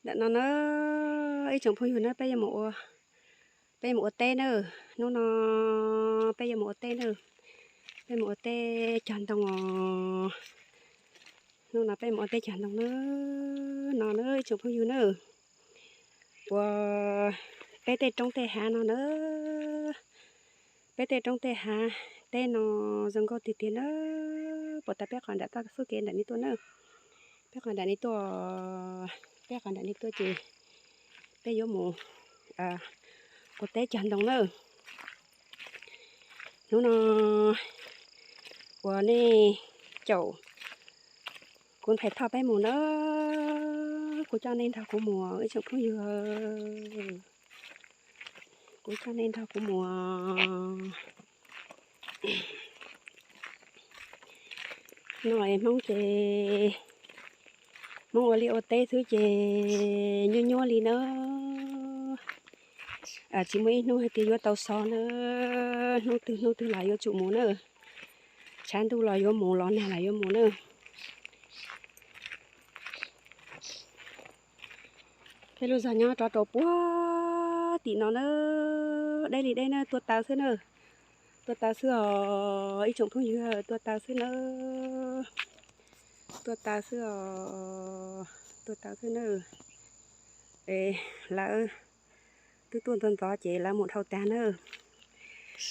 Ntawm no na, ib tsoom phooj ywg na, peb yuav mus ua, peb yuav mus ua teb na. Hnub no peb yuav mus ua teb na. Peb mus ua teb cog ntoo os. Hnub no peb mus ua teb cog ntoo na. No na ib tsoom phooj ywg na, ua peb tej roob tej hav no na. Peb tej roob tej hav teb no zoo nkauj tiag tiag na. Puas tas peb qhov nram toj xub kev nram ni tuaj na. Peb qhov nram ni tuaj, peb qhov nram ni tuaj ces peb yuav mus ua teb cog ntoo na. Hnub no uas nej caum kuv Ntxhais Thoj peb mus na. Kuv coj nej nrog kuv mus ib tsoom phooj ywg. Kuv coj nej nrog kuv mus. No es Hmoob ces, Hmoob ua liaj ua teb xwb ces nyuaj nyuaj li na. Tsis muaj ib hnub hais tias yuav tau so na. Hnub twg hnub twg los yuav tsum mus na. Tshav ntuj los yuav mus, los nag los yuav mus na. Peb lub zog nyob rov rau puag tim no na. Deb li deb na, tuaj taw xwb na. Tuaj taw xwb os ib tsoom phooj ywg, tuaj taw xwb na. Tuaj taw xwb os, tuaj taw xwb na. Es lawv twb tuaj ntxov ntxov ces lawv mus dhau tag na.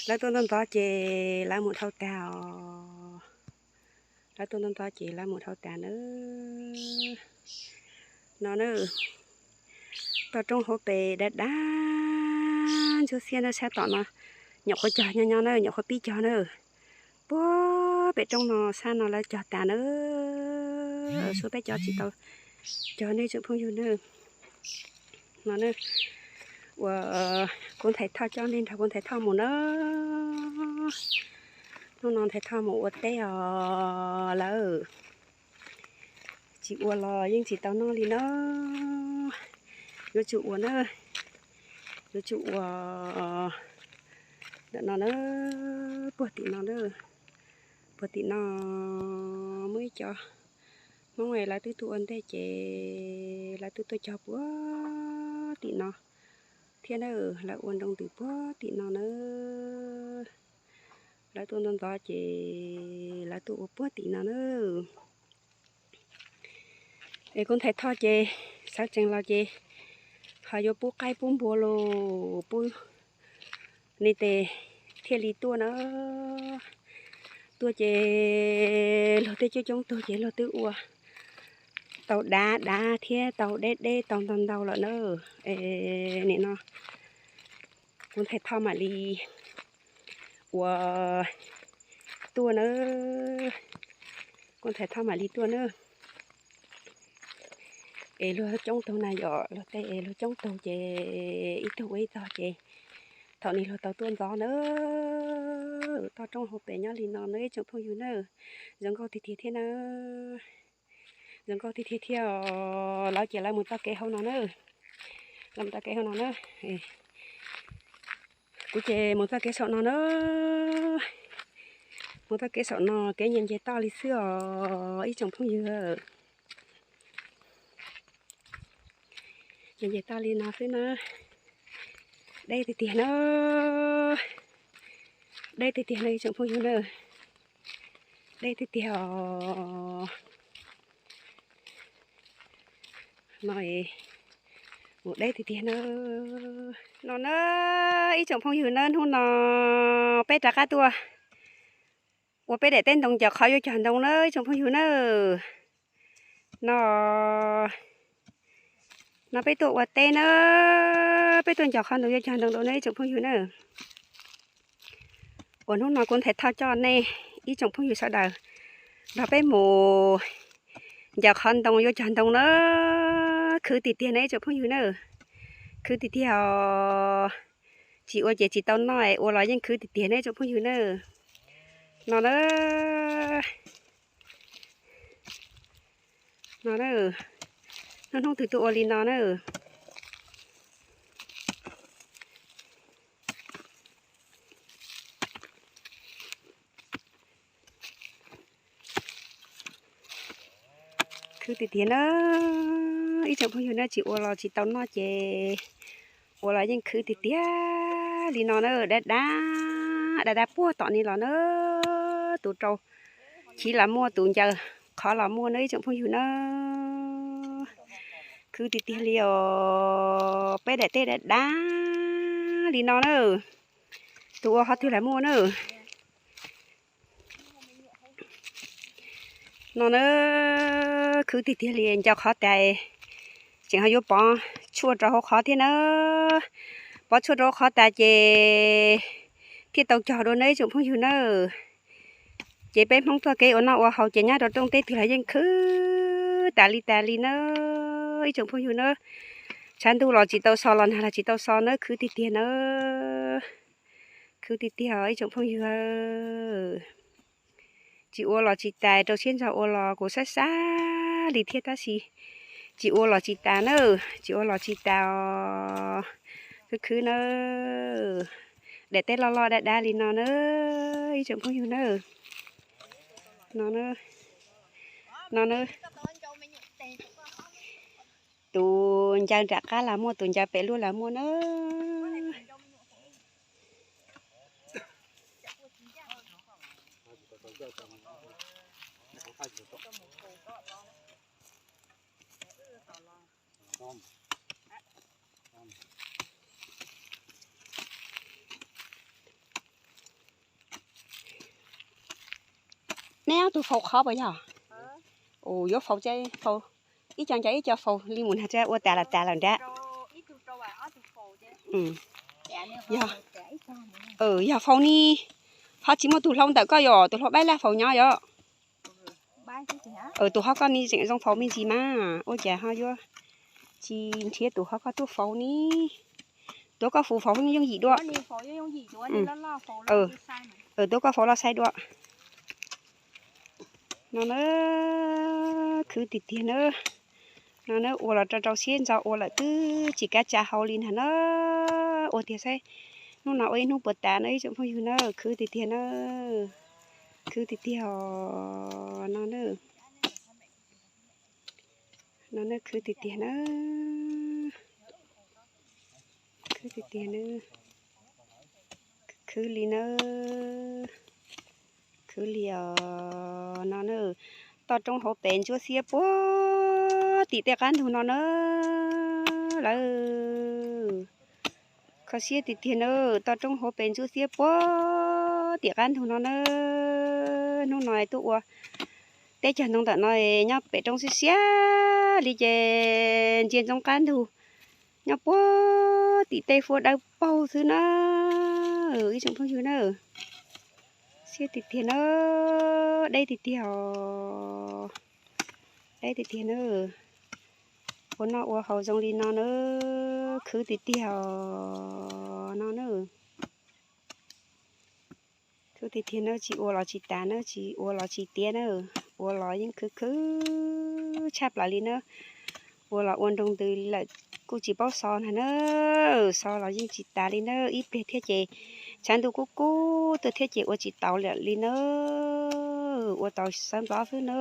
Lawv tuaj ntxov ntxov ces lawv mus dhau tag os. Lawv tuaj ntxov ntxov ces lawv mus dhau tag na. No na, toj roob hauv pes dav dav ntsuab xiab na, sab tom no nyuam qhuav cog nyob nyob na, nyuam qhuav pib cog na. Puag pem roob no sab no lawv cog tas na. Suav peb cov tsis tau cog nej tsoom phooj ywg na. No na, uas kuv Ntxhais Thoj coj nej nrog kuv Ntxhais Thoj mus na. Hnub no Ntxhais Thoj mus ua teb os lawm. Tsis ua los yeej tsis tau noj li na. Yuav tsum ua na. Yuav tsum ua. Ntawm no na, puag tim no na, puag tim no muaj ib co Hmoob lawv twb tuaj ua ntej ces lawv twb tuaj cog puag tim no thiab na. Lawv ua nroo ntws puag tim no na. Lawv tuaj ntxov ntxov ces lawv tuaj ua puag tim no na. Es kuv Ntxhais Thoj ces sawv tsees los ces ho yuav pub qaib pub npua los pub ne tes thiaj li tuaj na. Tuaj ces luag tej coob coob tug ces luag twb ua tau dav dav thiab tau deb deb tau ntau ntau lawm na. Es nim no kuv Ntxhais Thoj mam li ua tuaj na. Kuv Ntxhais Thoj mam li tuaj na. Es luag coob tug na yom, luag tej es luag coob tug ces ib tug ua ib tog ces thaum nis luag tau tuaj ntxov na. Toj roob hauv pes nyob li no na ib tsoom phooj ywg na. Zoo nkauj tiag tiag thiab na. Zoo nkauj tiag tiag thiab os. Lawv ces lawv mus txoj kev hauv no na. Lawv mus txoj kev hauv no na. Kuv ces mus txoj kev saum no na. Mus txoj kev saum no kev nce nce toj li xwb os ib tsoom phooj ywg. Nce nce toj li no xwb na. Deb tiag tiag na. Deb tiag tiag na ib tsoom phooj ywg na. Deb tiag tiag os. No mus deb tiag tiag na. No na ib tsoom phooj ywg na, hnub no peb rov qab tuaj ua peb daim teb ntoo ncov qhov yuav cog ntoo na ib tsoom phooj ywg na. No, no peb tuaj ua teb na, peb tuaj ncov qhov ntoo yuav cog ntoo rau na ib tsoom phooj ywg na. Uas hnub no kuv Ntxhais Thoj coj nej ib tsoom phooj ywg sawv daws nrog peb mus ncov qhov ntoo yuav cog ntoo na. Khwv tiag tiag na ib tsoom phooj ywg na. Khwv tiag tiag os. Tsis ua ces tsis tau noj, ua los yeej khwv tiag tiag na ib tsoom phooj ywg na. No na. No na. Hnub hnub twg tuaj ua li no na. Khwv tiag tiag na. Ib tsoom phooj ywg na, tsis ua los tsis tau noj ces ua los yeej khwv tiag tiag li no na, dab dab, dab dab puag tom ni los na, tus rau chiv los muaj, tus ncaws qhov los muaj na ib tsoom phooj ywg na. Khwv tiag tiag li os, peb daim teb dab dab li no na, tus ua qhov twg los muaj na. No na, khwv tiag tiag li, nco qhov tas tseem ho yuav pov tshuaj rau hauv qhov thiab na. Pov tshuaj rau hauv qhov tas ces thiaj tau cog dua na ib tsoom phooj ywg na. Ces peb Hmoob txoj kev ua noj ua haus ces nyob rau rooj teb twg los yeej khwv tas li tas li na ib tsoom phooj ywg na. Tshav ntuj los tsis tau so los nag los tsis tau so na, khwv tiag tiag na. Khwv tiag tiag os ib tsoom phooj ywg. Tsis ua los tsis tas, rau siab ntso ua los kuv xav xav li thiab tab sis tsis ua los tsis tas na, tsis ua los tsis tas os. Khwv khwv na, daim teb loj loj dab dab li no na ib tsoom phooj ywg na. No na, no na, tus ncaws nram qab los muaj, tus ncaws pem luaj los muaj na. Neb ob tug faus qhov puas yog? Yuav faus, faus ib co ncaws ib co faus li mus nag, ua tas los tas lawm nrab. Yog, yog faus ni, ho tsis muaj tus hlau ntawm koj yom, tus hlau baib laj faus nyob yom. Tus hlob koj ni tseem zoo faus me ntsis mas ua cas ho yuav tsis nrhiav tus hlob koj tuaj faus ni. Tus koj faus faus yooj yim dua. Tus koj faus los sai dua. No na, khwv tiag tiag na. No na, ua los rau rau siab ntso ua lawm twb tsis kav tsa hau li nag na. Ua tiag saib, hnub no ua ib hnub puas tas na ib tsoom phooj ywg na, khwv tiag tiag na. Khwv tiag tiag os no na. No na, khwv tiag tiag na. Khwv tiag tiag na. Khwv li na. Khwv li os no na. Toj roob hauv pes ntsuab xiab puag tim tej qab ntug no na lawm. Kho siab tiag tiag na, toj roob hauv pes ntsuab xiab puag tim qab ntug no na. Hnub no tuaj ua teb cog ntoo ntawm no, nyob pem roob siab siab li ces ntsia ntsoov qab ntug nyob puag tim tej huab dawb paug xwb na. Ib tsoom phooj ywg na, siab tiag tiag na, deb tiag tiag os. Deb tiag tiag na. Ua noj ua haus zoo li no na, khwv tiag tiag os no na. Khwv tiag tiag na, tsis ua los tsis tas na, tsis ua los tsis tiav na, ua los yeej khwv khwv tshaj plaws li na. Ua los ua nroo ntws li lawm kuj tsis paub so nag na, so los yeej tsis tas li na. Ib pliag thiab ces tshav ntuj kub kub tuaj thiab ces ua tsis taus lawm li na. Ua tau sawv nplov xwb na.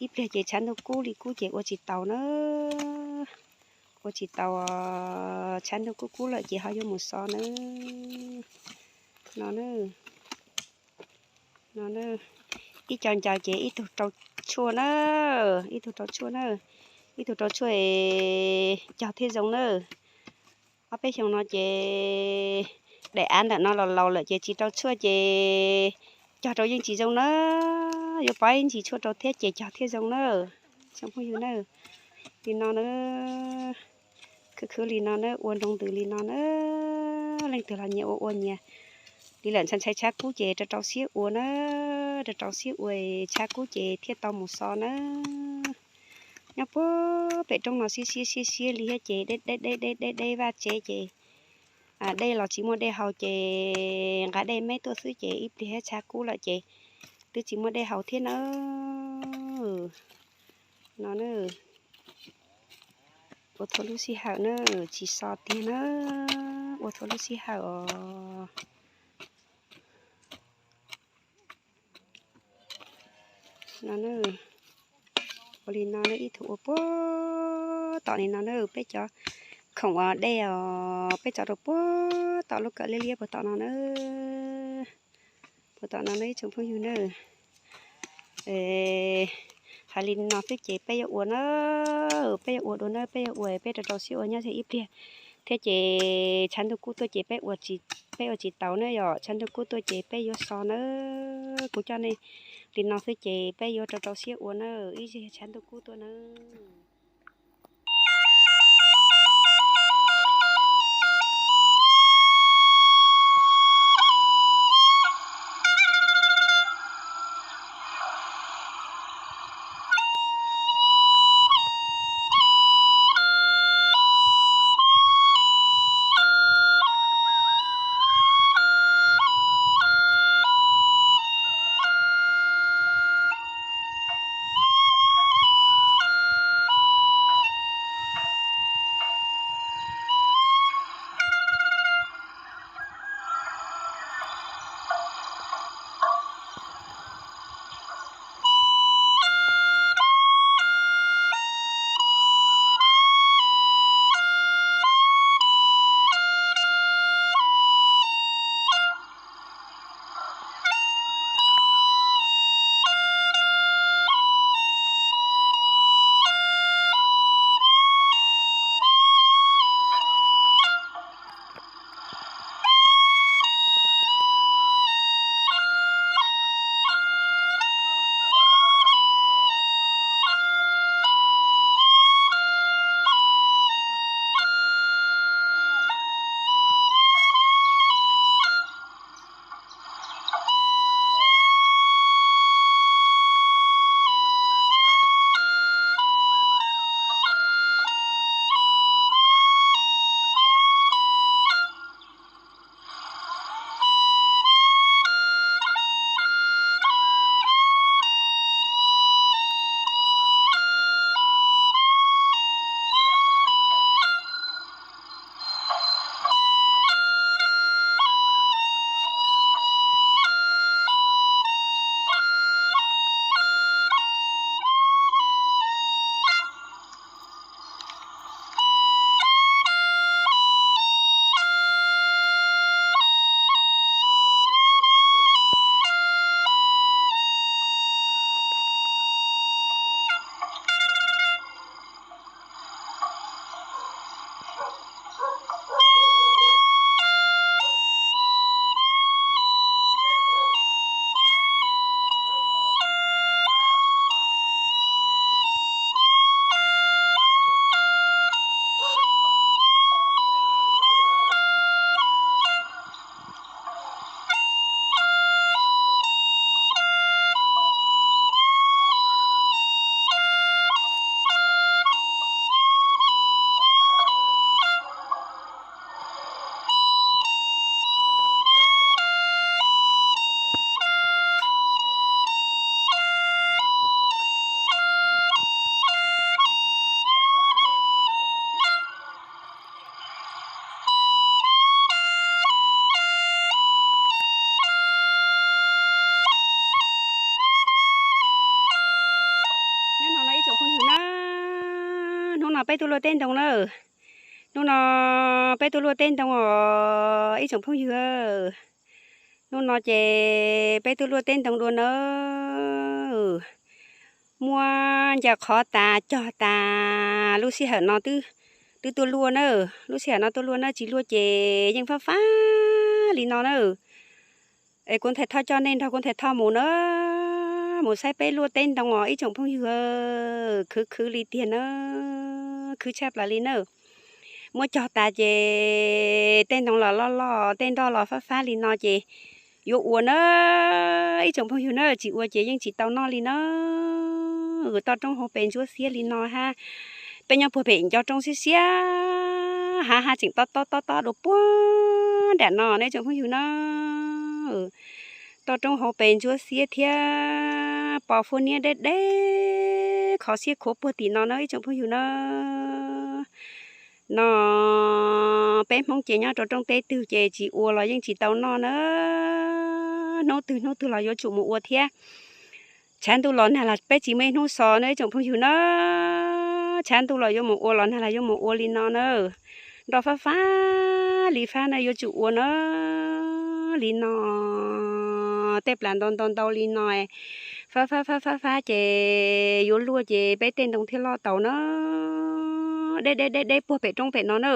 Ib pliag ces tshav ntuj kub li kub ces ua tsis taus na. Ua tsis taus, tshav ntuj kub kub lawm ces ho yuav mus so na. No na, no na, ib co ncaws ces ib tug rau tshuaj na, ib tug rau tshuaj na, ib tug rau tshuaj es cog thiaj zoo na. Ob peb xyoo no ces daim av ntawm no los laus lawm ces tsis rau tshuaj ces cog rau yeej tsis zoo na. Yuav pov ib ntsis tshuaj rau thiab ces cog thiaj zoo na. Tsoom phooj ywg na, li no na, khwv khwv li no na, ua nroo ntws li no na. Leej twg los nyias ua ua nyias li lawm, ntshai ntshai tshav kub ces rau rau siab ua na, rau rau siab ua, tshav kub ces thiaj tau mus so na. Nyob puag pem roob no siab siab siab siab li thiab ces deb deb deb deb deb vaj tsev ces dej los tsis muaj dej haus ces nqa dej me tuaj xwb ces ib pliag tshav kub lawm ces twb tsis muaj dej haus thiab na. No na, ua txhua lub sij hawm na, tsis so tiag na, ua txhua lub sij hawm os. No na, ua li no na, ib tug ua puag tom li no na, peb cov khoom uas dej os, peb tso rau puag tom lub kawm liab liab puag tom no na, puag tom no na ib tsoom phooj ywg na. Hais li no xwb ces peb yuav ua na, peb yuav ua dua na, peb yuav ua, peb rau rau siab ua nyob ib pliag thiab ces tshav ntuj kub tuaj ces peb ua, peb ua tsis tau na, yog tshav ntuj kub tuaj ces peb yuav so na. Kuv coj nej li no xwb ces peb yuav rau rau siab ua na, ib tsam tshav ntuj kub tuaj na. Nyob no no ib tsoom phooj ywg na, hnub no peb tuaj luaj teb ntoo na. Hnub no peb tuaj luaj teb ntoo os ib tsoom phooj ywg. Hnub no ces peb tuaj luaj teb ntoo dua na. Muab ncaws qhov tas cog tas, lub sij hawm no twb, twb tuaj luaj na. Lub sij hawm no tuaj luaj na, tsis luaj ces yeej fab fab li no na. Es kuv Ntxhais Thoj coj nej nrog kuv Ntxhais Thoj mus na, mus saib peb luaj teb ntoo os ib tsoom phooj ywg. Khwv khwv li tiag na, khwv tshaj plaws li na. Muab cog tas ces tej ntoo los loj loj, tej nroj los fab fab li no ces yuav ua na ib tsoom phooj ywg na, tsis ua ces yeej tsis tau noj li na. Toj roob hauv pes ntsuab xiab li no hab, peb nyob puag pem nco roob siab siab, hav hab tseem tob tob tob tob dua puag nram no ne tsoom phooj ywg na. Toj roob hauv pes ntsuab xiab thiab pos fuab niab deb deb, khov siab khuav puag tim no na ib tsoom phooj ywg na. No peb Hmoob ces nyob rau roob teb twg ces tsis ua los yeej tsis tau noj na. Hnub twg hnub twg los yuav tsum mus ua thiab. Tshav ntuj los nag los peb tsis muaj ib hnub so na ib tsoom phooj ywg na. Tshav ntuj los yuav mus ua los nag los yuav mus ua li no na. Nroj fab fab li fab na yuav tsum ua na. Li no tej plas ntau ntau ntau li no, fab fab fab fab fab ces yuav luaj ces peb tej ntoo thiaj loj tau na. Deb deb deb deb puag pem roob pem no na.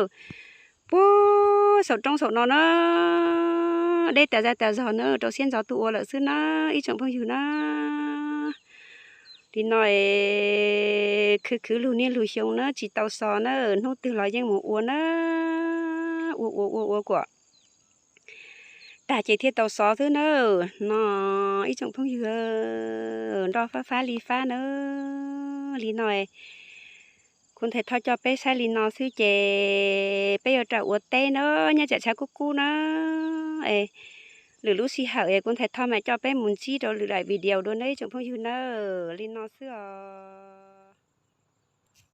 Puag saum roob saum no na. Deb tas zaj tas zog na, rau siab ntxov tuaj ua lawm xwb na ib tsoom phooj ywg na. Li no es khwv khwv lug niaj lug xyoo na tsis tau xov na, hnub twg los yeej mus ua na. Ua ua ua ua kuam tag ces thiaj tau xov xwb na. No ib tsoom phooj ywg, nroj fab fab li fab na. Li no kuv ntxhais Thoj coj peb saib li no xwb ces peb yuav rawm ua teb na, nyob tsam tshav kub kub na. Lwm lub sij hawm es kuv ntxhais Thoj mam coj peb mus ntsib rau lwm daim video dua na ib tsoom phooj ywg na. Li no xwb os.